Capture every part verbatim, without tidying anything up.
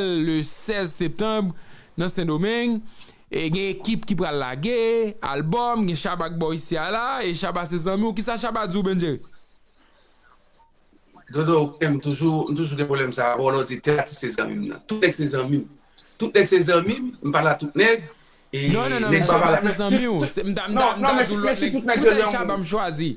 le sèz septanm nan Sendomeng. E gen ekip ki pral lage albòm, gen Shabba k bò isi a la, e Shabba se zanmi w. Kisa Shabba di w, Benjere? Dodo, m toujou, m toujou gen pwoblèm sa a, bon, lè w di tèl atis se zanmi m nan. Tout nèg se zanmi m. Tout nèg se zanmi m, m pale a tout nèg. E Non, non, non, nèg men pa Shabba pale se zanmi w. Se- M ta m ta- Non, m non, ta men di w si- lòt men si nèg. tout nèg Pou se sa zanmi Shabba w. M chwazi.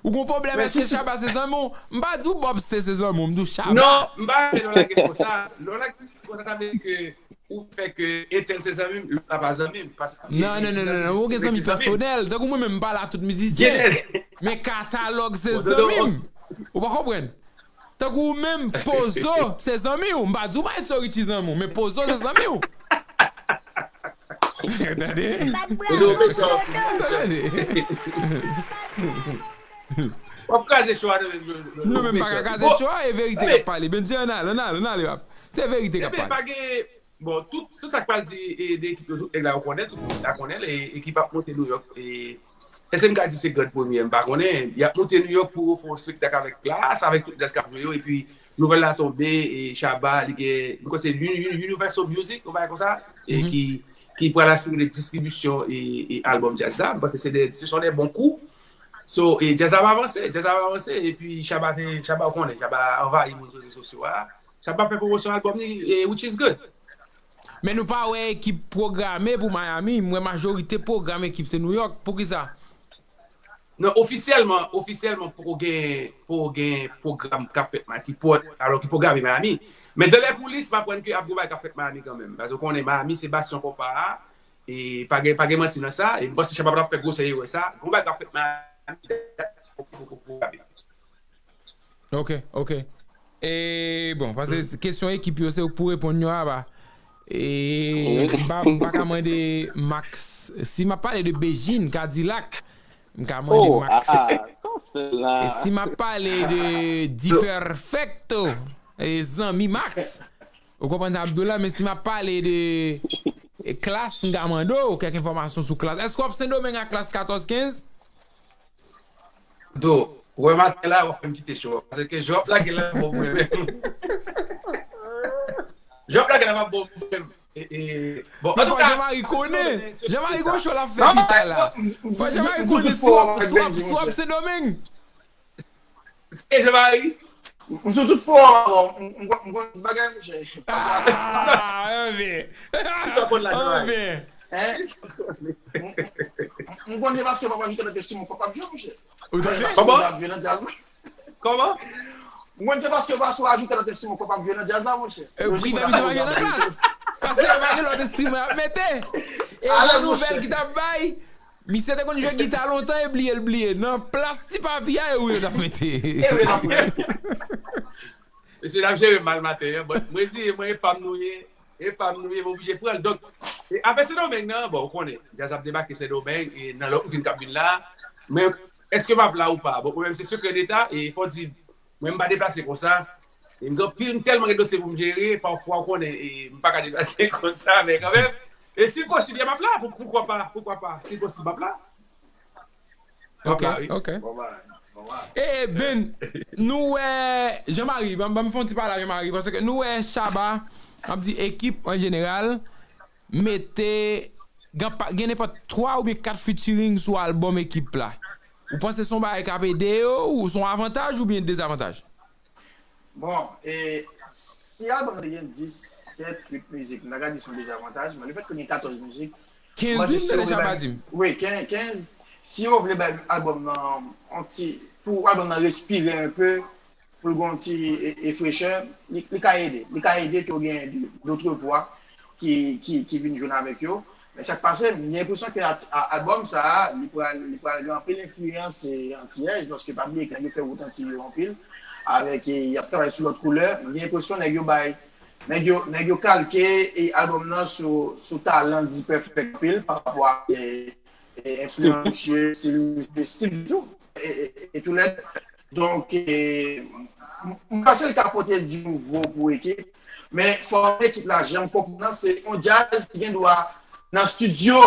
Ou gon pwoblèm, Men èske si- Shabba se zanmi w? M pa di w Bobs te se zanmi w, m di w Shabba. Non, m pa renmen lè w lage konsa. Lè w lage konsa, sa vle di ke ou fè ke entèl se zanmi m, lòt la pa zanmi m. Paske Non, non, non, non, non. Ou gen zanmi pèsonèl. Tankou mwen menm, m pale a tout mizisyen. Men katalòg se Bon, Dodo, zanmi m. Ou pa konprann? Tankou ou menm, Pozo se zanmi w. M pa di w Maestro Richie zanmi w, men Pozo se zanmi w. Tande? Bat Dodo, bravo mechan. pou Dodo. Tande? W ap kraze cho a, non, men, Non, men m pa ka kraze cho a, e verite k ap pale. Benji, ann ale, ann ale, ann ale, pap. Se verite k ap Ebyen, pale. Pa gen, bon, tout, tout sa k pral di e, de ekip yo, tout nèg la yo konnen, tout moun la konnen l, e ekip ap monte New York. E, èske m ka di se Grand Premye? M pa konnen. Y ap monte New York pou yo fè yon espektak avèk Klass, avèk tout djaz k ap jwe yo, epi nouvèl la tonbe, e Shabba, li gen, m kwè se Uni- Uni- Universal Music, yon bagay konsa, e ki, ki pral asire distribisyon e, e albòm djaz la. M panse se de, se son de bon kou. So, e djaz la ap avanse, djaz la ap avanse, epi Shabba, se, Shabba, ou konnen, Shabba anvayi moun sou rezo sosyo a. Shabba fè pwomosyon albòm li, e, which is good. Men nou pa wè ekip pwograme pou Miami. M wè majorite pwogram ekip se New York. Poukisa? Non, ofisyèlman, ofisyèlman poko gen, poko gen pwogram k ap fèt Miami, ki pwo, alò ki pwograme Miami. Men dans les coulisses, m aprann ke ap gen bagay k ap fèt Miami kanmenm. Paske ou konnen Miami se basyon konpa a. E pa gen, pa gen manti nan sa. E m panse Shabba p ap fè gwosè erè sa. Gen bagay k ap fèt Miami, poko pwograme. Ok, ok. E bon, paske kesyon ekip yo se ou k pou reponn yo aba. E m pa, m pa ka mande Max. Si m ap pale de Bejin, Kadilak, m ka mande Oh, Max. Ah, sa w fè la. E si m ap pale de Di Perfecto, e zanmi Max, ou konprann sa m ap di w la, men si m ap pale de e Klass, m ka mande w kèk enfòmasyon sou Klass. Èske w ap Sendomeng ak Klass katòz kenz? Do, wè maten la, w ap fè m kite cho a. Paske jan w ap lage la, bon, mwen menm. Jan w ap lage la, m ap bon, mwen menm. E, e, bon, Men antouka, fò Jean-Marie konnen. Jean-Marie gon cho l ap fè Non, pita la. m- m- Fò m- Jean-Marie m- konnen m- si w ap, m- si w ap, m- si w ap Sendomeng. E Jean-Marie? M sou tout fò, m m- m konn tout bagay, monchè. Ah, anben. Sa konn la, Jean-Marie? Anben. Hein? M konn se paske papa ajoute nan tèstin mwen kòb ap jwe, monchè. Ou tande? Kòman? Ap jwe nan djaz la. Kòman? M konn se paske papa ajoute nan tèstin mwen kòb ap jwe nan djaz la, monchè. E wi, men misye pa jwe nan Klass. Paske yo pa gen lòt enstriman y ap mete. E Alèz, bon nouvèl monchè. Ki t ap bay, misye te konn jwe gita lontan e bliye l bliye. Nan plas Ti Papi a, e wi yo t ap mete. E wi, n ap mete. Mesye, n ap jere mal maten an. Bon, mwen di, mwen, e pa m nou ye. E pa m nou ye, mwen oblije pran l. Donk, e, afè Sendomeng nan, bon, ou konnen, djaz ap debake Sendomeng, e nan lòt wikenn k ap vin la. Men, èske m ap la ou pa? Bon, mwen menm, se sekrè deta, e fò di, mwen, m pa deplase konsa. E m gen anpil, m tèlman gen dosye pou m jere, pafwa, ou konnen, e m pa ka deplase konsa, men kanmenm, e si l posib, m ap la, pou- poukwa pa, poukwa pa, si l posib, m ap la. Ok, ok. E, e, Ben, nou wè, Jean-Marie, ban ban m fè yon ti pale a Jean-Marie, paske nou wè Shabba, m ap di ekip an jeneral, mete, gen pa- gen nenpòt twa oubyen kat featuring sou albòm ekip la. Ou panse se yon bagay k ap ede yo, ou se yon avantaj oubyen dezavantaj? Bon, e si albòm te gen disèt, uit mizik, m ta ka di se yon dezavantaj, men lefètke gen katòz mizik, Kenz mwen wi, se si men yo de vle Shabba bay, di m. Wi, ken- kenz. Si yo vle bay albòm nan, yon ti, pou albòm nan respire enpe, pou l gen yon ti e- e frechè, li, li ka ede. Li ka ede ke w gen de- dòt vwa ki, ki, ki vin jwenn avèk yo. Men sa k pase, m gen enpresyon ke at- a- albòm sa a, li pral, li pral gen anpil enfliyans e antiyèz, paske pa bliye ke nèg yo fè wout antiy yo anpil, avèk, e, y ap travay sou lòt koulè. M gen enpresyon nèg yo bay, nèg yo, nèg yo kalke e albòm nan sou, sou talan D-Perfect anpil pa rapò a, e, e, enfliyans yo, stil, stil tou, e, e, e tou lèd. Donk, e, m- m panse l ka pote di nouvo pou ekip, men fò ekip la janm konprann se yon djaz ki gen dwa nan estidyo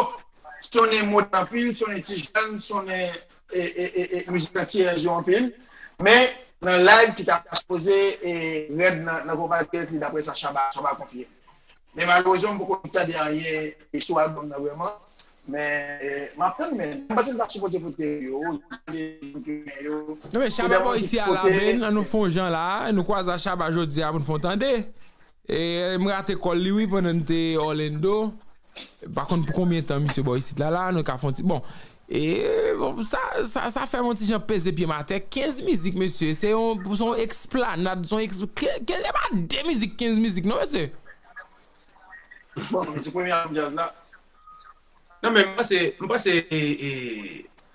sonnen modèn anpil, sonnen ti jèn, sonnen e, e, e, e, mizik antiyèz yo anpil, men nan live ki ta sipoze e, rèd nan, nan konpatirèt li, daprè sa Shabba, Shabba konfye. Men malerezman, m poko tande anyen sou albòm nan vrèman. Men, eh, m ap tann, men m panse l ta sipoze pote yo, yo. Non, men Shabba Boy isi a la, men, an nou fè yon jan la, nou kwaze a Shabba jodi a pou n fè yon tande. E, m rate kòl li, wi, pandan n te Orlando. Pa konn pou konbyen tan misye bò isit la, la, nou ka fè yon ti, bon. E, bon, sa, sa, sa fè m yon ti jan peze pye m atè. Kenz mizik, mesye, se yon, se yon eksplanad, se yon eks, ke, ke, e pa de mizik, kenz mizik, non, mesye? Bon, se premye albòm djaz la. Non, men m panse, m panse, e, e,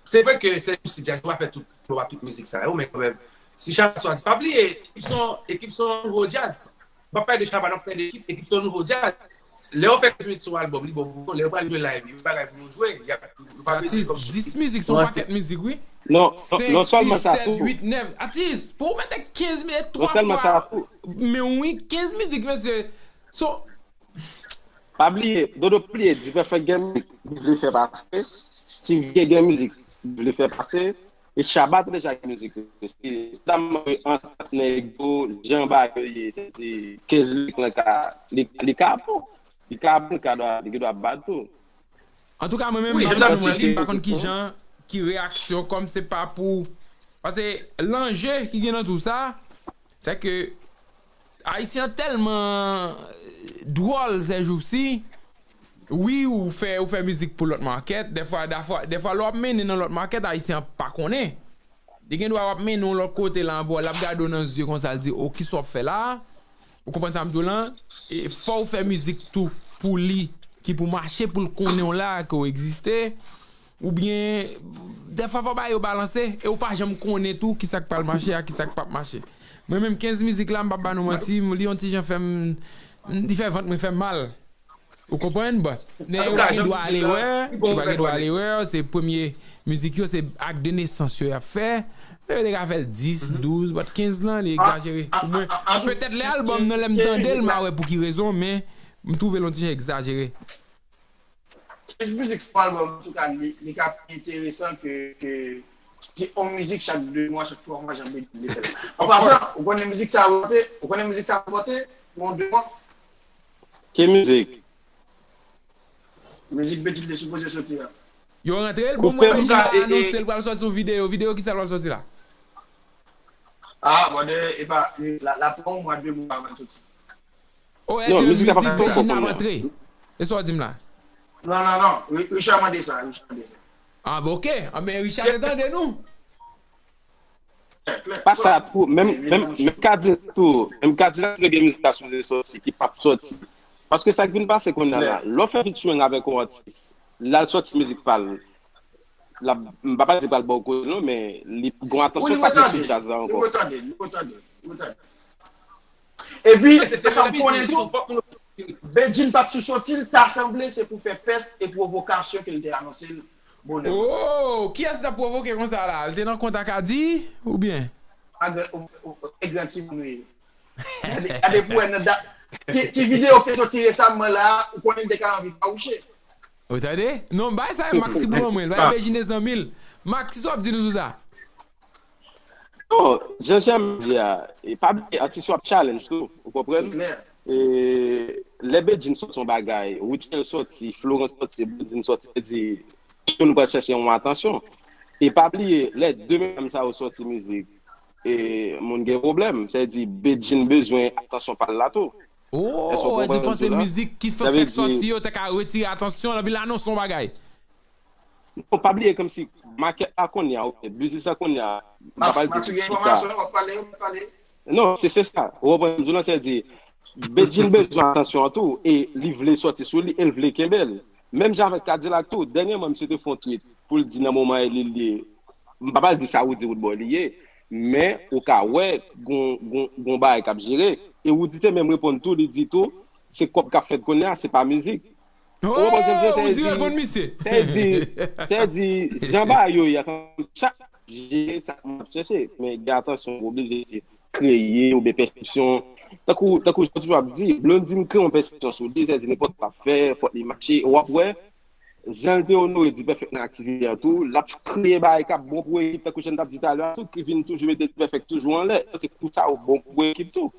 se vre ke se jis djaz, ou pa fè tout, ou pa tout mizik sa yo, men kanmenm, si Shabba swazi, pa bliye, ekip se yon, ekip se yon nouvo djaz. M p ap pale de Shabba, n ap pale de ekip, ekip se yon nouvo djaz. Lè yo fè kenz minit sou albòm, li bon pou yo, lè yo pral jwe live, yo bagay pou yo jwe, y ap, yo pa bezwen Atis, dis mizik, se yon pakèt mizik, wi. Non, non, non sèlman sa tou. Atis, pou w mete kenz minit, twa fwa, men wi, kenz mizik, mesye. So, Pa bliye, Dodo pa bliye, D-Perfect gen mizik li vle fè pase, Stevie gen mizik li vle fè pase, e Shabba deja gen mizik li. Se dam an patnè yo, jan bagay yo ye, se di kenz mizik lan ka, li, li ka bon. Li ka bon, li ka dwa, li dwa bat tou. Antouka, mwen menm, m ap ban nou manti, m pa konn ki jan, ki reyaksyon, kòm se pa pou. Paske lanje ki gen nan tou sa, se ke Ayisyen an tèlman dwòl sèjousi. Wi, ou fè, ou fè mizik pou lòt makèt. Dèfwa, dèfwa, dèfwa lè w ap mennen nan lòt makèt, Ayisyen an pa konnen. Li gen dwa w ap mennen yon lòt kote la ankò, l ap gade w nan zye konsa, l di, o, kisa w ap fè la a? Ou konprann sa m di w lan? E fò w fè mizik tou pou li, ki pou mache, pou l konnen w la, ke w egziste. Oubyen, dèfwa fò bagay yo balanse, e ou pa janm konnen tou kisa k pral mache ak kisa k p ap mache. Mwen menm kenz mizik la, m p ap ba nou manti, li yon ti jan fè m, li fè vant mwen fè m mal. Ou konprann? But, men yo pa gen dwa al erè, yo pa gen dwa al erè, se premye mizik yo, se Acte de naissance yo y ap fè. Men yo te ka fè l dis, douz, but kenz lan, li egzajere. Pou mwen, petèt lè albòm nan, lè m tande l, m a wè pou ki rezon, men m twouve l yon ti jan egzajere. Kenz mizik sou albòm, antouka, li, li ka pi enteresan ke, ke se yon mizik chak de mwa, chak twa mwa, jan Bedjine fè l. An pasan, ou konnen mizik sa a pote, ou konnen mizik sa a pote, pou yon de mwa? Ki mizik? Mizik Bedjine te sipoze soti a. Yo rantre l, bon, mwen Bedjine anonse l pral soti yon videyo, videyo kisa l pral soti la? Ah, bon, de, e pa, la, la pran yon mwa, de mwa avan l soti. Oh, e di mizik Bedjine ap antre. E sa w di m la? Non, non, non. Richard mande sa, Richard mande sa. Ah, bon, ok. Ah, men Richard te tande nou. Pa sa tou, menm, menm, menm Kadilak tou, menm Kadilak te gen mizik la sipoze soti, ki p ap soti. Paske sa k vin pase kounye a la, lè w fè featuring avèk yon atis, l al soti mizik pa l, l ap, m pa pral di pral ba w koze non, men li gon atansyon pa gen sou djaz la ankò. Epi, sa m konnen tou, Bedjine pa t sou soti l, ta sanble se pou fè pès e pwovokasyon ke l te anonse l bonè konsa. Oh, kiyès t ap pwovoke konsa la? L te nan kont ak Adi, oubyen? Egzan timoun wi. Gade, gade pou wè nan dat. Ki, ki videyo ki te soti resaman la, ou konnen l te ka anvi fawouche. Ou tande? Non, bay sa e Max ki pou ban mwen. Bay Bedjine zanmi l. Max, kisa w ap di nou sou sa? Non, jan Jean di a, e pa bliye atis yo ap challenge tou, ou konprann? E lè Bedjine soti yon bagay, Rutshelle soti, Florence soti, Blondine soti, se di ke nou pral chèche yon atansyon. E pa bliye, lè de medam sa yo soti mizik, e moun gen pwoblèm, se di Bedjine bezwen atansyon pa l la tou. Oh, e di panse mizik ki fè fèk soti yo te ka retire atansyon l anpi l anonse yon bagay. Non, pa bliye kòmsi makèt la kounye a, ok, biznis la kounye a, m pa pral di tout sa. Non, se se sa. Ou konprann m di w lan, se di Bedjine bezwen atansyon an tou e li vle soti sou li e l vle kenbe l. Menm jan avèk Kadilak tou, dènyèman misye te fè yon tweet pou l di nan moman e li l ye, m pa pral di sa Roody Roodboy li ye, men ou ka wè gon, gon, gon bagay k ap jere. E Roody te menm reponn tou, li di tou, se kòb k ap fèt kounye a, se pa mizik. Oh, ou di reponn misye. Se di, se di, jan bagay yo ye a, chak je sa m ap chèche, men gen atansyon, ou oblije se kreye oubyen pèsepsyon. Tankou, tankou jan toujou ap di, Blondine kreye yon pèsepsyon sou li, se di nenpòt sa l ap fè, fòk li mache, w ap wè, jan l te onore D-Perfect nan aktivite a tou, l ap kreye bagay k ap bon pou ekip, tankou jan n t ap di talè a tou, ki vin toujou mete D-Perfect toujou anlè. Se kou sa yo bon pou ekip tou.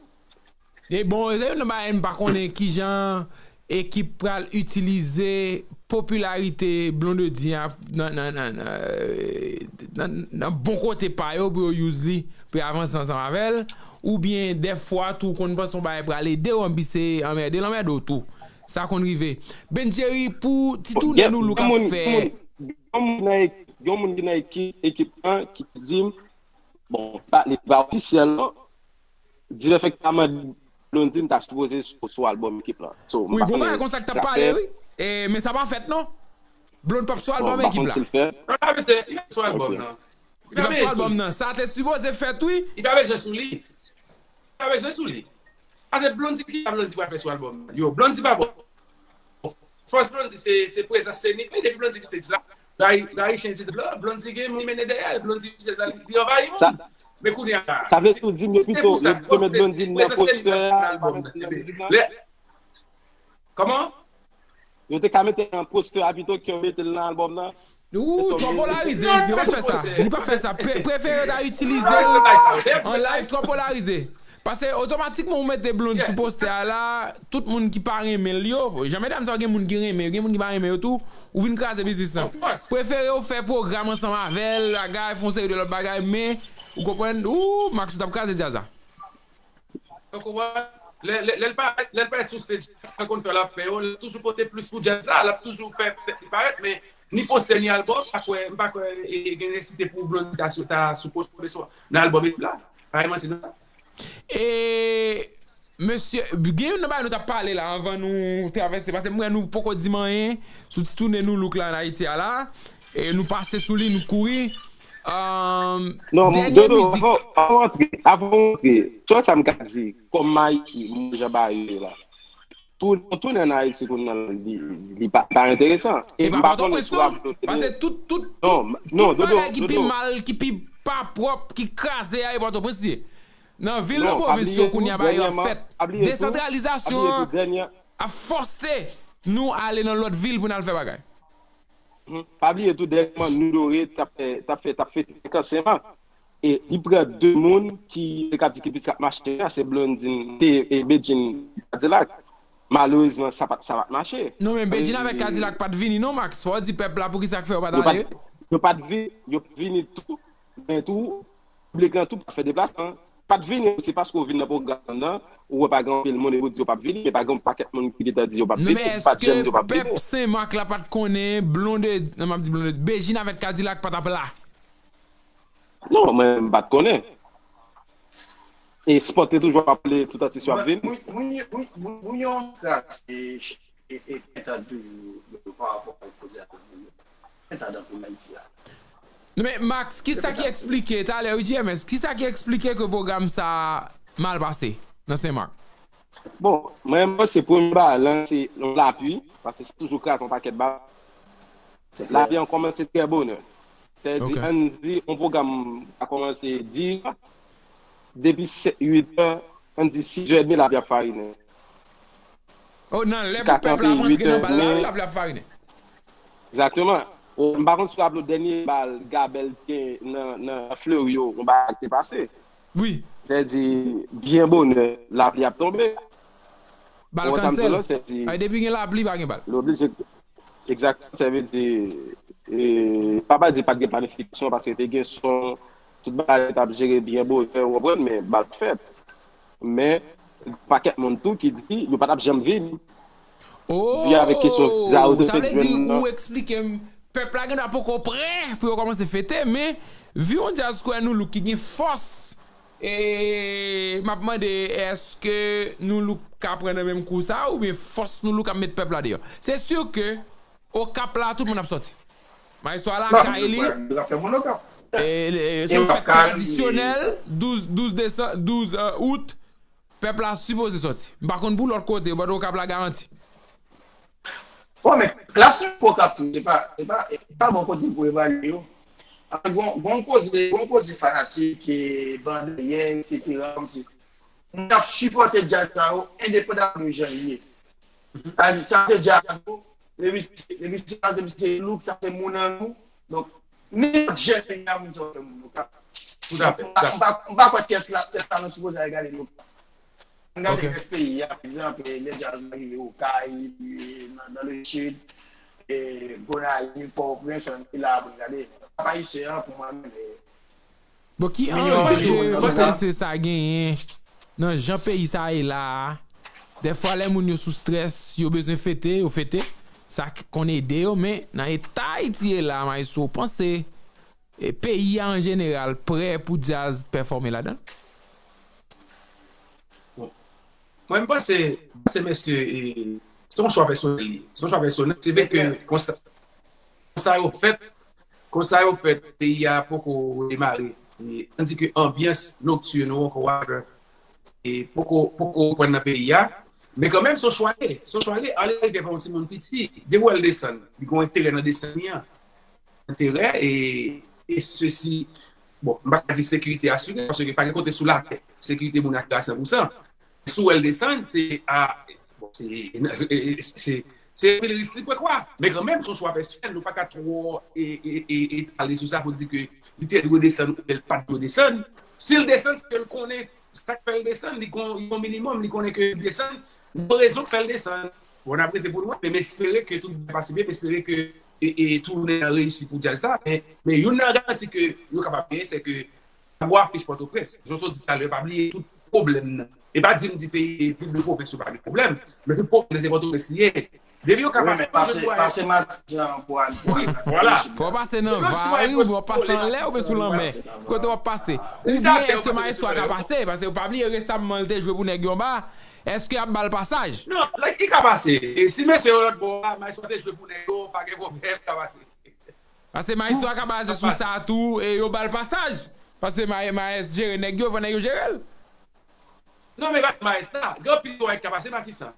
E bon, se youn nan bagay m pa konnen kijan ekip pral itilize popilarite Blondedy a nan, nan, nan, nan, nan, nan bon kote pa yo pou yo use li, pou yo avanse ansanm avè l, oubyen dèfwa tou konn panse yon bagay pral ede w, anpi se anmède l anmède w tou. Sa konn rive. Benjerry, pou ti tounen nou look ap fè. Yon moun nan ekip, yon moun ki nan ekip, ekip lan ki di m, bon, pa, li pa ofisyèl non, direktèman di Blondedy ta sipoze sou, sou albòm ekip lan. So, m pa konnen si sa fèt. Wi, bon bagay konsa k t ap pale, wi. E, men sa pa fèt non. Blonde p ap sou albòm ekip la. Non, li pa bezwen, li pa sou albòm nan. Li pa sou albòm nan. Sa te sipoze fèt, wi. Li pa bezwen sou li. Li pa bezwen sou li. Paske Blondedy, ki sa Blondedy pral fè sou albòm nan? Yo, Blondedy pa bon. Fòs Blondedy se, se prezans senik li, depi Blondedy stage la. Gary, Gary Chen di Blondedy gen moun mennen dèyè l, Blondedy se li, li anvayi moun. Men kounye a la, sa vle tou di m yo pito, yo pito met Blondedy nan postè a, pa met l nan mizik lan. Kòman? Yo te ka mete nan postè a pito ke yo mete l nan albòm nan. Ou twò polarize, yo pa fè sa. Li pa fè sa. Prefere ta itilize l an live, twò polarize. Paske otomatikman ou mete Blonde sou postè a la, tout moun ki pa renmen l yo, jan medam sa yo gen moun ki renmen yo, gen moun ki pa renmen yo tou, ou vin kraze biznis lan. Prefere ou fè pwogram ansanm avè l, bagay, fè yon seri de lòt bagay, men ou konprann, ou Max ou t ap kraze djaz la. Ou konprann? Lè, lè, lè l parèt, lè l parèt sou stage, sa l konn fè l ap fè yo, l ap toujou pote plis pou djaz la, l ap toujou fè tèt li parèt, men ni postè ni albòm, m pa kwè, m pa kwè e, e gen nesesite pou Blondedy ta sou, ta sou postè nan albòm la. Pa gen manti nan sa. E, mesye, gen youn nan bagay nou t ap pale la anvan nou travèse, paske m wè nou poko di m anyen sou ti tounen nou look la an Ayiti a la. E nou pase sou li, nou kouri. Non, dènye Dodo, mizik. Avan, avan w antre, avan w antre, sèl sa m ka di, kòm Ayiti, moun jan bagay yo ye la. Tou, tounen an Ayiti kounye a, li, li pa, pa enteresan. E m pa konnen si w ap note. Paske tout, tout, tout, tout bagay ki pi mal, ki pi pa pwòp, ki kraze a, e Pòtoprens li ye. Nan vil nan pwovens yo kounye a bagay yo ap fèt. Desantralizasyon an ap fòse nou ale nan lòt vil pou n al fè bagay. Pa bliye tou, dènyèman, Nou Dore t ap fè, t ap fè, t ap fete senk an sèlman. E li pran de moun ki te ka di ki plis k ap mache a, se Blondine, se, e, Bedjine, Kadilak. Malerezman, sa pa t, sa pa t mache. Non, men Bedjine avèk Kadilak pa t vini non, Max. Fò w di pèp la poukisa k fè yo pa t ale. Yo pa t vi-, yo vini tou, men tou, piblik lan tou pa t fè deplasman. Pa t vini, se paske w vin nan pwogram nan, ou wè pa gen anpil moun, epi w di yo p ap vini, men pa gen yon pakèt moun ki gentan di yo p ap vini, epi pa t janm di yo p ap vini. Non, men èske pèp Senmak la pa t konnen Blonde, non, m ap di Blonde, Bedjine avèk Kadilak pa t ap la? Non, mwen, m pa t konnen. E Spot te toujou ap pale tout atis yo ap vini. Wi, wi, wi, wi, wi, yon kras, e, e, e, Penta toujou, pa rapò ak koze a. Penta nan pwogram sa. Non, men Max, kisa ki eksplike, talè, wi, G M S, kisa ki eksplike ke pwogram sa mal pase nan Senmak? Bon, mwen, mwen, se premye bagay lan, se yon lapli, paske se toujou kraze yon pakèt bal. Lapli an kòmanse trè bonè. Sètadi, ann di, yon pwogram a kòmanse dis è, depi sèt, uit è, ann di sis è edmi, lapli ap farinen. Oh, nan lè pou pèp la ap antre nan bal la, wi, lapli ap farinen. Egzakteman. M pa konn si w raple w dènye bal Gabèl te gen nan, nan Fleuri yo, yon bagay ki te pase. Wi. Sètadi, byen bonè, lapli ap tonbe. Bal cancel. Ay, depi gen lapli, pa gen bal. Li oblije. Egzakteman, sa vle di, e, pa, pa di pa t gen planifikasyon, paske te gen son, tout bagay t ap jere byen bonè, ou konprann, men bal fèt. Men, pakèt moun tou ki di yo pa t ap janm vini. Oh, sa vle di ou eksplike m, pèp la gendwa poko prè pou yo kòmanse fete, men vi yon djaz kwè Nou Look ki gen fòs, e m ap mande, èske Nou Look ka pran nan menm kou sa, oubyen fòs Nou Look ap met pèp la deyò? Se si ke Okap la, tout moun ap sòti. Maestro a lakay li. E, e, se yon fèt tradisyonèl, douz, douz desanm, douz, e, out, pèp la sipoze sòti. M pa konn pou lòt kote, but Okap la garanti. Bon, men klas nou Okap tou, se pa, se pa, se pa bon kote pou evalye yo. Gon, gon koze, gon koze fanatik, e, bandèyè, etsetera, kòmsi moun ap sipòte djaz sa yo, endepandaman de jan li ye. Sa, sa se djaz ou, depi se, depi se, depi se look, sa se moun an nou. Donk, nenpòt jan li a moun sa yo fè moun nou ka. Tout à fait, tout à fait. M pa, m pa, m pa kwè tès la, tès la nou sipoze al gade nou. Ann gade rès peyi a, pa egzanp, le djaz la rive Okay, nan, nan le sid, e, Gonayiv, Pòtoprens, ann la pou n gade. Rap ayisyen an, pou mwen menm, e, Bon, ki anje w panse se sa genyen nan jan peyi sa ye la a? Dèfwa lè moun yo sou strès, yo bezwen fete, yo fete. Sa k- konn ede yo, men nan eta Ayiti ye la, maestro, w panse e, peyi a an jeneral prè pou djaz pèfòme ladan l? Bon. Mwen, m panse, se mesye, e, se yon chwa pèsonèl li ye. Se yon chwa pèsonèl. Se vre ke konsa, konsa yo fèt, konsa yo fèt, peyi a poko redemare. E, tandi ke anbyans noktin ou ankò whatever, e, poko, poko reprann nan peyi a. Men kanmenm, se yon chwa li ye. Se yon chwa li ye. Ale rive pa yon timoun piti. Depi w wè l desann, li gen yon enterè nan desann li an. Enterè e, e sesi, bon, m pa ka di sekirite asire, paske pa gen kote sou latè sekirite moun asire a san pou san. Si w wè l desann, se a, bon, se, se, se, se pil risk li pran kwa. Men kanmenm, se yon chwa pèsonèl, nou pa ka twò e, e, e, etale sou sa pou di ke li te dwe desann oubyen l pa t dwe desann. Si l desann, se ke l konnen sa k fè l desann, li gon yon minimòm, li konnen ke l desann, li gon rezon k fè l desann. Bon, n ap rete pou nou wè, men m espere ke tout bagay pase byen, m espere ke e, e tounen an reyisi pou djaz la, men, men youn nan garanti ke yo kapab genyen, se ke tablo afich Pòtoprens, jan w sot di talè, pa bliye tout pwoblèm nan. E pa di m di peyi vil de pwovens yo pa gen pwoblèm, men tout pwoblèm se Pòtoprens li ye. Depi yo ka pase pa jwenn mwayen. Pase Matisan pou al pou al. Vwala. Fò w pase nan vare oubyen w ap pase anlè oubyen sou lanmè. Kote w ap pase? Oubyen èske maestro a ka pase? Paske w pa bliye resamman l te jwe pou nèg yo anba. Èske y ap ba l pasaj? Non, like, li ka pase. E si mesye yo lòt bò a, maestro te jwe pou nèg yo, pa gen pwoblèm, li ka pase. Paske maestro a ka baze sou sa tou e yo ba l pasaj. Paske ma- maes jere nèg yo, fò nèg yo jere l. Non, men pa maes la. Gen anpil bagay ki ka pase Matisan.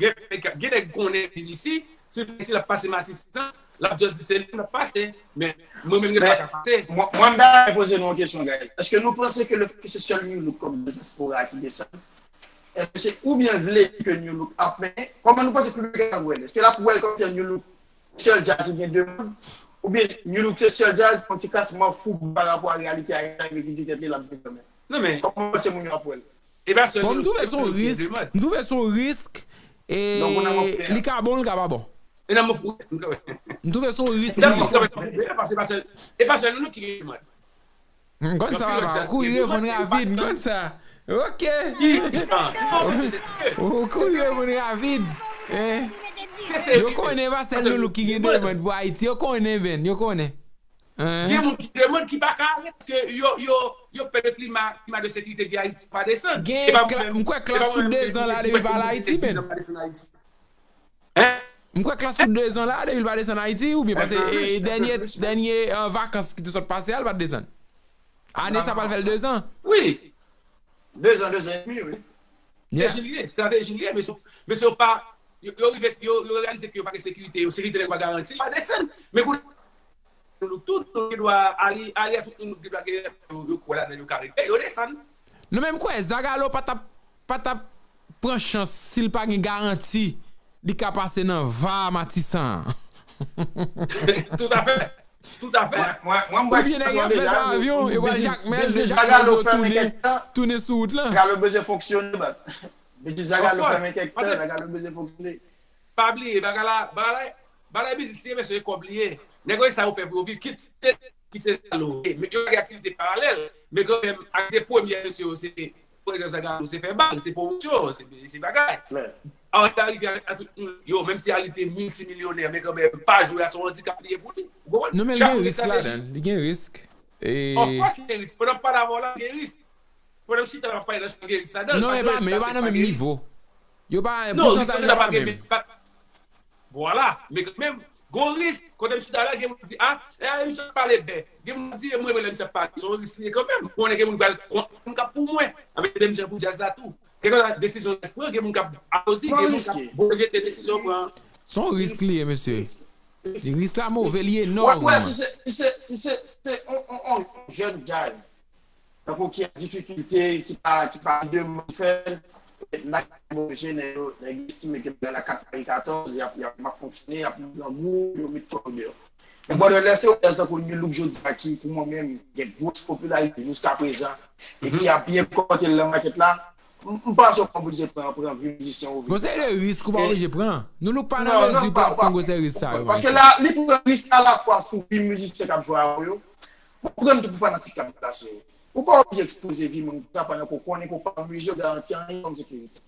Gen, gen nèg konnen B B C, si l Ayiti l ap pase Matisan, l ap just di se li l ap pase. Men mwen menm gen dwa ka pase. Mwen, mwen m ta poze nou yon kesyon, guys. Èske nou panse ke le fèt ke se sèl New Look kòm dyaspora ki desann, èske se oubyen l vle di ke New Look ap, men kòman nou panse piblik la ap wè l? Èske l ap wè l kòm se New Look sèl djaz ki gen demann? Oubyen New Look se sèl djaz, yon ti klasman fou pa rapò a reyalite a, sa ki di tèt li l ap viv kanmenm? Non, men. Kòman w panse moun yo ap wè l? E pa sèl New Look ki gen demann. Bon, m twouve se yon risk. M twouve se yon risk. E li ka bon, li ka pa bon. E nan mwen fou. M twouve se yon risk. E nan mwen fou. E pa sèl, e pa sèl New Look ki gen demann. M konn sa papa, ou kouri reponn rapid, m konn sa. Ok. Ou kouri reponn rapid. Yo konnen pa sèl New Look ki gen demann pou Ayiti, yo konnen Ben, yo konnen. Gen moun ki demann ki pa ka ale paske yo, yo, yo pè de klima, klima de sekirite ki Ayiti pa desann. Gen, m kwè klas sou dezan la depi l pa al Ayiti Ben. M kwè klas sou dezan la depi l pa desann Ayiti, oubyen paske dènye, dènye vakans ki te sot pase a, l pa t desann. Ane sa pral fè l dezan. Wi. Dezan, dezan edmi, wi. Estrateji li ye, estrateji li ye, mesye, mesye yo pa, yo, yo rive, yo, yo reyalize ke yo pa gen sekirite, yo sekirite nèg yo pa garanti, pa desann. Men kounye a, nou tout, nou gen dwa, ale, ale a tout moun, nou gen dwa gen, yo, yo kwè ladan, yo ka regle, yo desann. Nou menm kwè, Zagalo pa t ap, pa t ap pran chans si l pa gen garanti li ka pase nan va Matisan an. Toutafè. Toutafè. Mwen, mwen, mwen, mwen, oubyen nèg y ap fè pa avyon, yo pral jakmèl, de jakmèl yo tounen, tounen sou wout lan. Zagalo bezwen fonksyone, baz. Betiz Zagalo fèmen kèk tan, Zagalo bezwen fonksyone. Pa bliye, bagay la, bagay la, bagay la biznis li ye, mesye, e kòb li ye. Nèg yo, e sa yo fè pou yo viv, kit se, kit se Zagalo, men yo gen aktivite paralèl, men kanmenm, aktivite premyè, mesye, se Prezans Zagalo se fè bal, se pwomosyon, se, se bagay. Arly Arivière a tout moun, yo, menm si Arly te miltimilyonè, men kanmenm, pa jwe a se yon andikap li ye pou li. Ou konprann? Non, men li gen risk ladan l, li gen risk. E... Of course li gen risk. Pandan m pale avè w la, li gen risk. Pandan m chita la, m ap pale nan chan, gen risk ladan l. Non, e pa, men yo pa nan menm nivo. Yo pa, non, pousantay yo pa menm. Vwala, men kanmenm, gon risk, kote m chita la, gen moun ki di, a, e, misye ap pale bè. Gen moun ki di, mwen, mwen, lè misye ap pale, se yon risk li ye kanmenm. Konnen gen moun ki pral kont moun k ap pou mwen. Anben, menm jan pou djaz la tou. Kèlkeswa desizyon djaz pran, gen moun k ap aplodi, gen moun k ap bojete desizyon pran. Se yon risk li ye, mesye. Risk la move, li enòm. Wè, wè, si se, si se, si se, si se on, on, on jèn djaz. Tankou ki an difikilte, ki pa, ki pa gen demann fè l, n ap monje nèg yo, nèg yo estime ke bagay la kat kare katòz, y ap, y ap, m ap fonksyone, y ap grangou, yo met kò yo deyò. Men brother, lè se yon djaz tankou New Look jodi a ki, pou mwen menm, gen gwos popilarite jiskaprezan, e ki ap byen pòte l nan makèt la, M, m panse w pa oblije pran, pran vi mizisyen ou vi. Gon seri de risk ou pa oblije pran. Nou Look pa nan mezi pou pran gon seri risk sa yo. Paske la, li pran risk alafwa sou vi mizisyen k ap jwe avè yo. Ou pran tou pou fanatik k ap deplase yo. Ou pa oblije ekspoze vi moun konsa pandan ke w konnen ke w pa mezi yo garanti anyen kòm sekirite.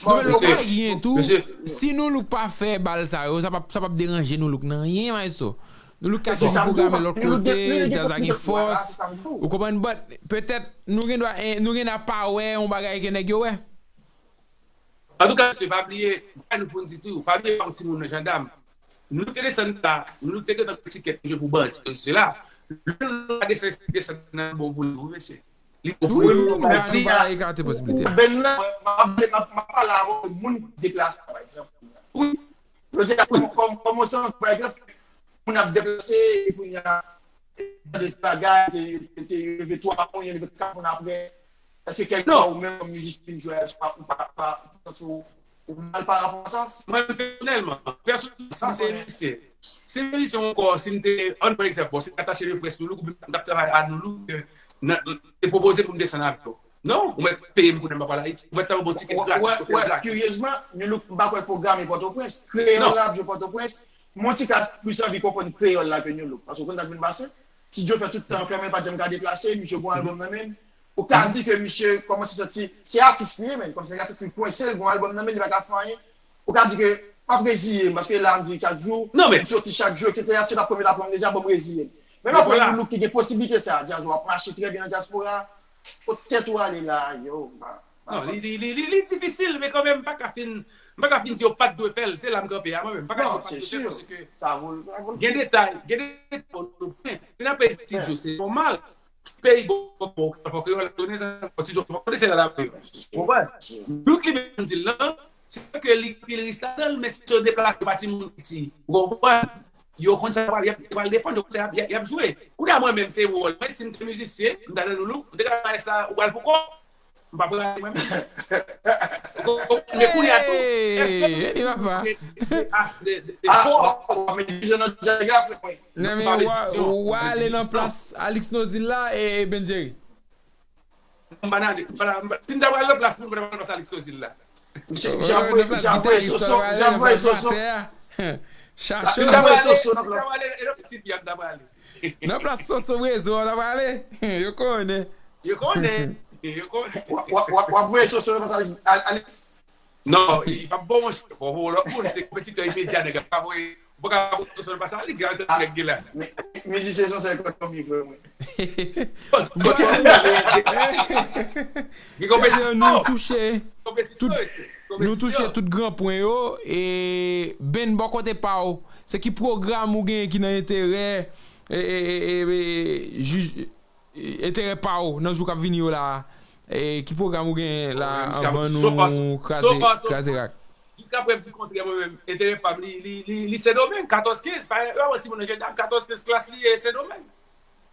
Non, men Look pa gen tou. Si Nou Look pa fè bal sa yo, sa p ap, sa p ap deranje Nou Look nan anyen, maestro. Nou Look ka toujou pwograme lòt kote, djaz la gen fòs. Ou konprann? But petèt nou gen dwa, eh, nou gen dwa pa wè yon bagay ke nèg yo wè. Antouka, mesye, pa bliye, bagay nou pou n di tou, pa bliye pa yon timoun nan jandam. Nou te desann la, nou te gentan pran tikèt nou jwe pou bandi, sesi, sela. Lè nou pa desann, desann nan bon pou nou, mesye. Li bon pou nou. Wi, nou pa, nou pa ekate posiblite. Band nan, m ap, m ap, m ap pale avè w de moun ki deplase, pa egzanp. Wi. Jodi a, kòm, kòm, kòm yon sant, pa egzanp, moun ap deplase, epi kounye a, de bagay, te, te, te leve twa moun, yo leve kat moun apre. Èske kèlkefwa ou menm kòm mizisyen, jwè, ou pa, ou pa, ou pa santi w ou mal pa rapò a sa? Mwen pèsonèlman, pèsonèlman, si m te mizisyen, si m te mizisyen ankò, si m te, ann pran egzanp, bon, si m atache de près Nou Look, oubyen m t ap travay a Nou Look, nan, te pwopoze pou m desann avè yo. Non, ou mèt peye m kounye a m pa pral Ayiti. Ou mèt ta ban m yon tikèt gratis, otèl gratis. Kiryezman, Nou Look m pa kwè l pwograme Pòtoprens. Kreyòl la ap jwe Pòtoprens. Mwen ti ka plis anvi konprann kreyòl la ke Nou Look. Paske ou konn sa k vin pase? Ti Djo fè tout tan fèmen, l pa janm ka deplase, misye gon albòm nan men l. Ou ka di ke misye kòmanse santi, se atis li ye, men. Kòmsi nèg la santi l kwense, l gon albòm nan men l, li pa ka fè anyen. Ou ka di ke m ap reziye m, paske la m di chak jou, m soti chak jou, etsetera. Si l ap premye, l ap premye, dezyèm, bon, m reziye m. Men lè w pran yon look ki gen posiblite sa, djaz ou ap mache trè byen nan dyaspora, kot tèt ou ale la, yo, man. Non, li, li, li, li, li difisil, men kanmenm, m pa ka fin, m pa ka fin di yo pa t dwe fè l, se la m kanpe a, mwen menm, m pa ka di yo pa t dwe fè l, paske gen detay, gen detay pou nou pran. Si nan peyi Ti Djo, se nòmal, peyi bon, bon, fò kreyòl la konnen sa, fò Ti Djo, fò konnen se la l ap viv. Ou konprann? Look li menm di l lan, se ke li gen anpil risk ladan l, men si yo deplase pa timoun piti, ou konprann? Yo konn sa y ap, y ap, y ap defann, yo konn sa y ap, y ap, y ap jwe. Kounye a mwen menm, se wòl mwen, si m te mizisyen, m ta nan Nou Look, m te ka bay sa, ou pral pou kò w. M pa prale mwen menm. Men kounye a tou, èske nou di nou gen de as de de de kò? Nan men w ale nan plas Alix Nozil la e Ben Jerry. M pa nan, m pa nan, m pa, si m ta pral nan plas nou, m pa nan plas Alix Nozil la. Misye ap voye Soso, misye ap voye Soso. Si m ta pral, si m ta pral, e nan plas Sipi a m ta prale. Nan plas Soso Brezo a w ta prale. Yo konnen. Yo konnen. Yo konnen. W ap voye Soso nan plas Alix. Non, li p ap bon, monchè. Fò w voye lòt moun. Se konpetitè imedya nèg la. Pa voye, ou pa ka voye Soso nan plas Alix. Gade sa nèg gen la. Mizisyen se yon sèl kòt fanmi, frè mwen. Nou touche tout, nou touche tout gran pwen yo. E Ben, bò kote pa w, se ki pwogram ou genyen ki nan enterè, e, e, e, e, e, jij, enterè pa w nan jou k ap vini yo la a? E ki pwogram ou genyen la anvan nou kraze, kraze rak? Jiskaprèv di kontrè, mwen menm, enterè pa m, li, li, li, li Sendomeng, katòz kenz, pa yon timoun nan jandam, katòz kenz klas li ye Sendomeng.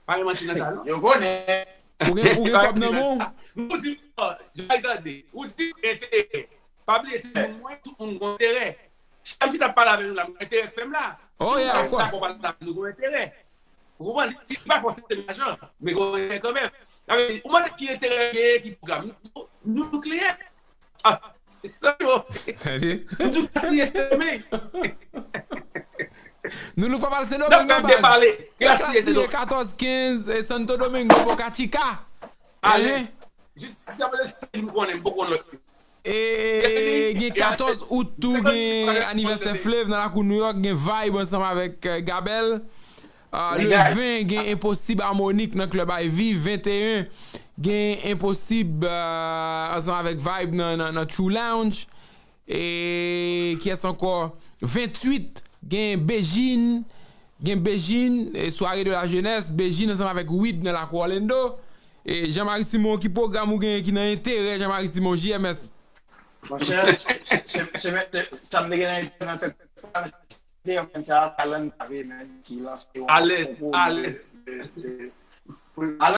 Pa gen manti nan sa, non. Yo konnen. Ou gen, ou gen kòb nan men w? Ou di, oh, Jay tande. Ou di enterè. Pa bliye, se moun mwen, tout moun gon enterè. Chak jou t ap pale avè nou la, m gon enterè k fè m la. Oh, yeah, of course. Dakò pale avè nou, gon enterè. Ou konprann? Li pa fòseman lajan, men gon enterè kanmenm. Sa vle di, ou mande ki enterè genyen, ki pwogram. Nou, nou kliyen. Ah, sa yo. M di w klas li ye Sendomeng. Nou, nou pa pral Sendomeng non, baz. Klas li ye katòz kenz, Santo Domingo, Boca Chica. Alèz. Jis si apre se m konnen, m poko lòt yo. E gen katòz out tou, gen anivèsè Flave nan lakou New York, gen Vibe ansanm avèk, euh, Gabel. Ah, le ven, gen Enposib Harmonik nan Club Ivy. Venteyen, gen Enposib, euh, ansanm avèk Vibe nan, nan, nan True Lounge. E kiyès ankò? Venntuit, gen Bejin, gen Bejin, e, Soirée de la Jeunesse, Bejin ansanm avèk Wid nan lakou Orlando. E Jean Marie Simon, ki pwogram ou genyen ki nan enterè Jean Marie Simon, J M S? Monchè, se, se, se, se, sa m te gen nan enterè nan fè Deyò, menm sa, Talan Kave, menm, ki lanse yon konkou de, de, de, pou,